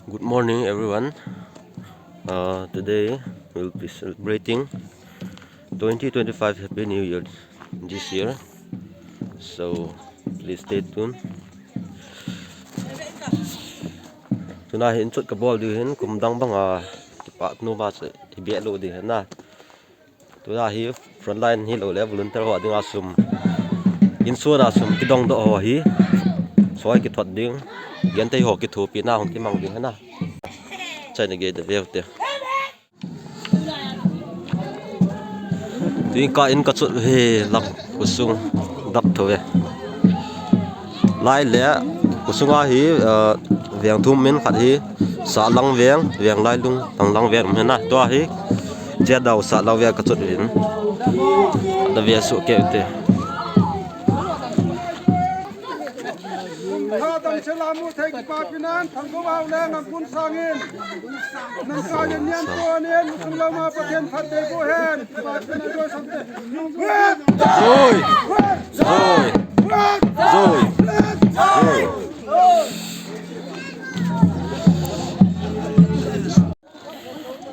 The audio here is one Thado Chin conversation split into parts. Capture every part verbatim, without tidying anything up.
Good morning, everyone. Uh, today we'll be celebrating twenty twenty-five Happy New Year this year. So please stay tuned. Tuna hi inchot kabol diu hin, kum dang banga kipah nom a chu hi beh lou ding hin na. Tuna hi frontline hilou le volunteer ho dinga sum, insung a sum kidong doh ho hi soi kithot ding, genthei ho kithopina hung kimang ding hin na. Chai na ge de veu te. Tui ka in kachot ve lang khosung dap tho ve. Lai le khosung a hi, uh, veng thum min khat hi Sahlang veng, Veng Lailung, Thanglang veng um hin na. Tua hi Chiadau Sahlang veng kachot vin. Da ve su ke te. Kum tha dam sela mu thei kipapi nan, Thangvah le Ngangpun sangin. Nang ka yen nian ko nen, sung lama Pathen phat dei bo hen, kipapi nan joi sam te. Joi! Joi! Joi! Joi!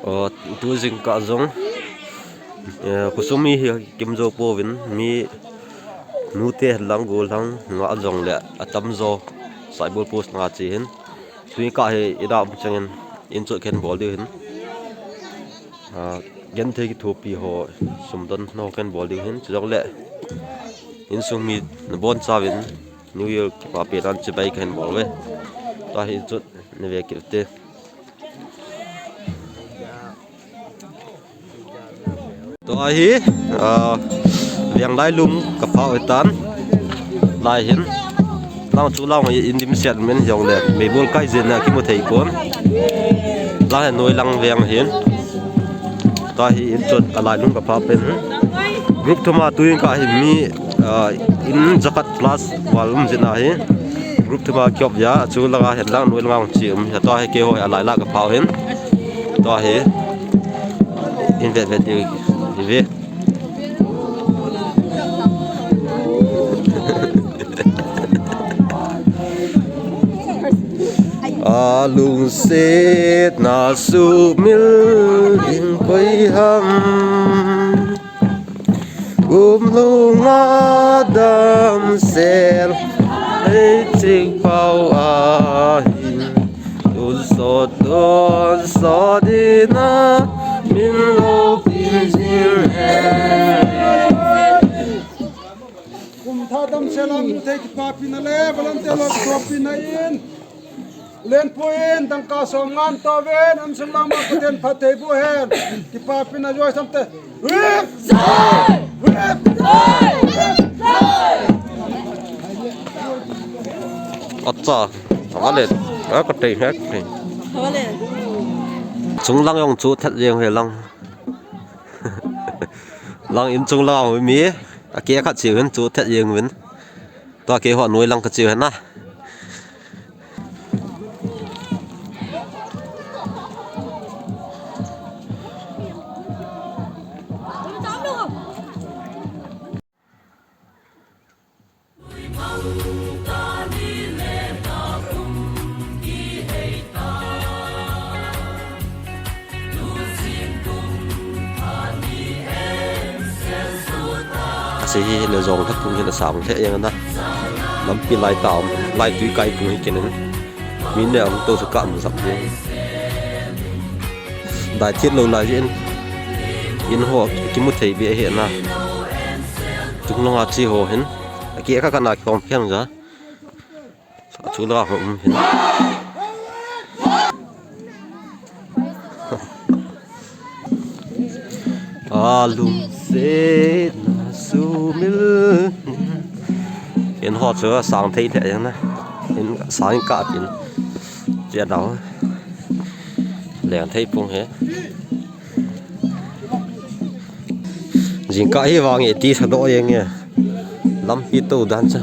Oh, tu jingkah jong, eh, khosung mi hi kim jo pouvin, mi nute lang gollhang nga jong le atam jo Saibol post nga che hin. Tui ka hi ida um changin inchot kahin bol diu hin. Ah, genthei kithopi ho sum don ho kahin bol diu hin. Chujong le insung mi nabon chauvin New Year kipapi nan chibai kahin bol ve. Tua hi inchot na ve kit te. Tua hi, ah, Veng Lailung ka phah u tan. Lai hin. Lang chu lang hi in dimset min jong le. Meibol kai jin na kimu thei pon. Lang hin Noilang veng hin. Tua hi inchot a Lailung ka phah pen. Group thum a tui ka hi mi, ah, in jakhat plus val um jin ahi. Group thum a kiop ja, chu langa hin lang Noilang a hung chi um. Tua hi keiho a Laila ka phah u hin. Tua hi. In vet vet diu hi ve. A lungsetna sumil in koi ham. Kum lunga damsel ei ching pau ahi. Tun sot don sot dina min lo pin jing e. Kum tha damsel a mu thei kipapina le volunteer ho kipapina in. Len pu in, dangka som ngan to ven, an sung lama Pathen phat thei bo hen. Kipapina joi sam te. Whip! Whip! Acha, avale, a ka tei hek tei. Avale. Chung lang jong chu thet jeng ve lang. Lang in chung lang mi, a ke khat chiu hin chu thet jeng vin. Tua keiho Noilang ka chiu hin na. Asei hi le jong khat kum hi le sang lheh jeng na. Lampi lai ta um, lai tui kai kum hi ken in. Mi ne ang to chu ka um sap jeng. Dai thiet lou lai jeh in. In ho kimu thei be ahi na. Chung langa chi ho hin. A ke kha kha na kikhom phian ja. Chu la ho um hin. A lungsetna sumil. In ho chu sang thei lheh jeng na. In sang ka pin. Chia dau. Leng thei pung he. Jingkah hi vang e ti sa doh jeng e. Lampi to dan cha.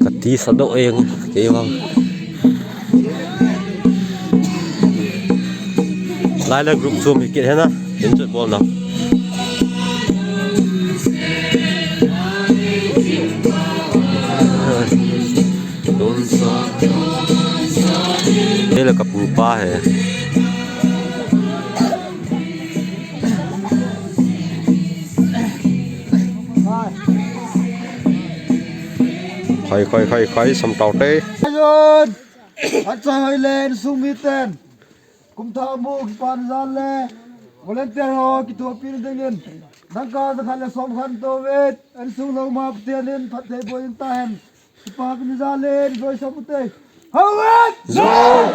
Ka ti sa doh jeng kei vang. Lai le group sum hi kit hena. In chut bol na. Tun sa. Ka pupa hi. Khoi, khoi, khoi, khoi, sam tau te. Ayon! Acha hoi len, sung mi ten. Kum thah mu, kipan jal le. Volunteer ho, kithopi dingin. Dangka, jakhat le som khat to vet. Insung lou ma, Pathen in, phatthei boh in tahen. Kipa kin jal le, joi sam u te. Howat! Joi!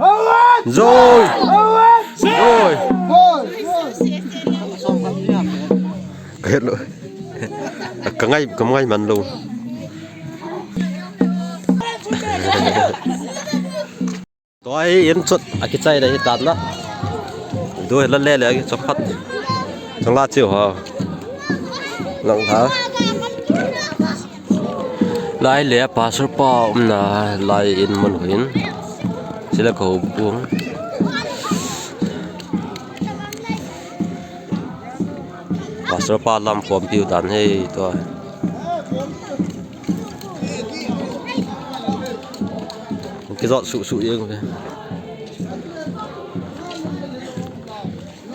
Howat! Joi! Howat! Joi! Joi! Joi! Ka het lou. Ka ngai, ka ngai man lou. Tua hi in chot akichai na hi tan na. Du hi la le le akichot phat. Chang la chiu ha. Lang ha. Lai le pastor pa umna lai in mun hin. Sila ko bung. Pastor pa lam khom piu dan hi tua. Kijot suh suh jeng ve.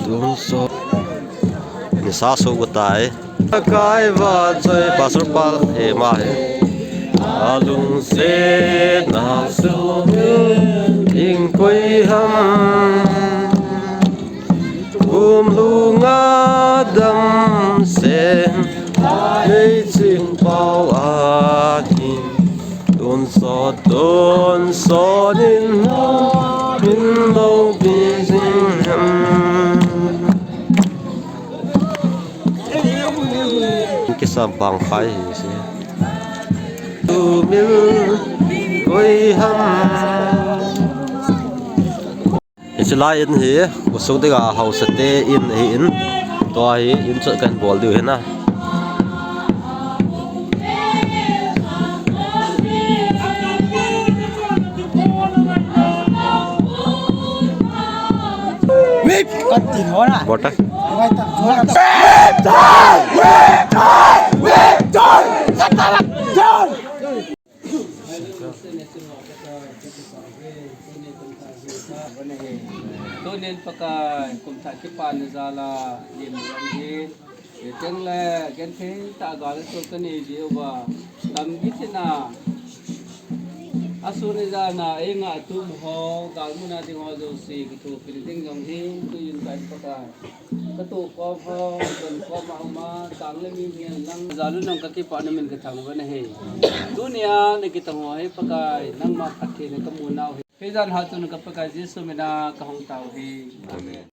Tun so. Nisa so ko tai. Kai va choi pastor pa he ma he. Alung se na so ing koi ham. Kum lunga dam sen, nei ching pau a hin, tun sot, tun sot in, in lo bi jing hem. Kisam bang khai hi si. Tu mil koi ham. Hiche lai in hi, khosung dinga hausate in ahin, tua hi in chot kahin bol diu ahi na. Bol ta. Tunin Pakai, kum thah kipa na jal a, lim lam hi, hiteng le, genthei tah a gal a chol kanei jiuva, tam kit in a, asun a jan a, eingah tum ho, gal mun a ding ho jouse, kithopi ding jong hi, tuin Pakai. Ka tohkhom ho, ka tohkhom a um a, tang le mi ngen lang. Jal u nang ka kipah na min ka thangvah na hi. Tunia na kitang ho hi Pakai, nangma phatthei na ka mu nau hi. Hijan hatah in ka Pakai Jesu mina ka hung tao hi. Amen.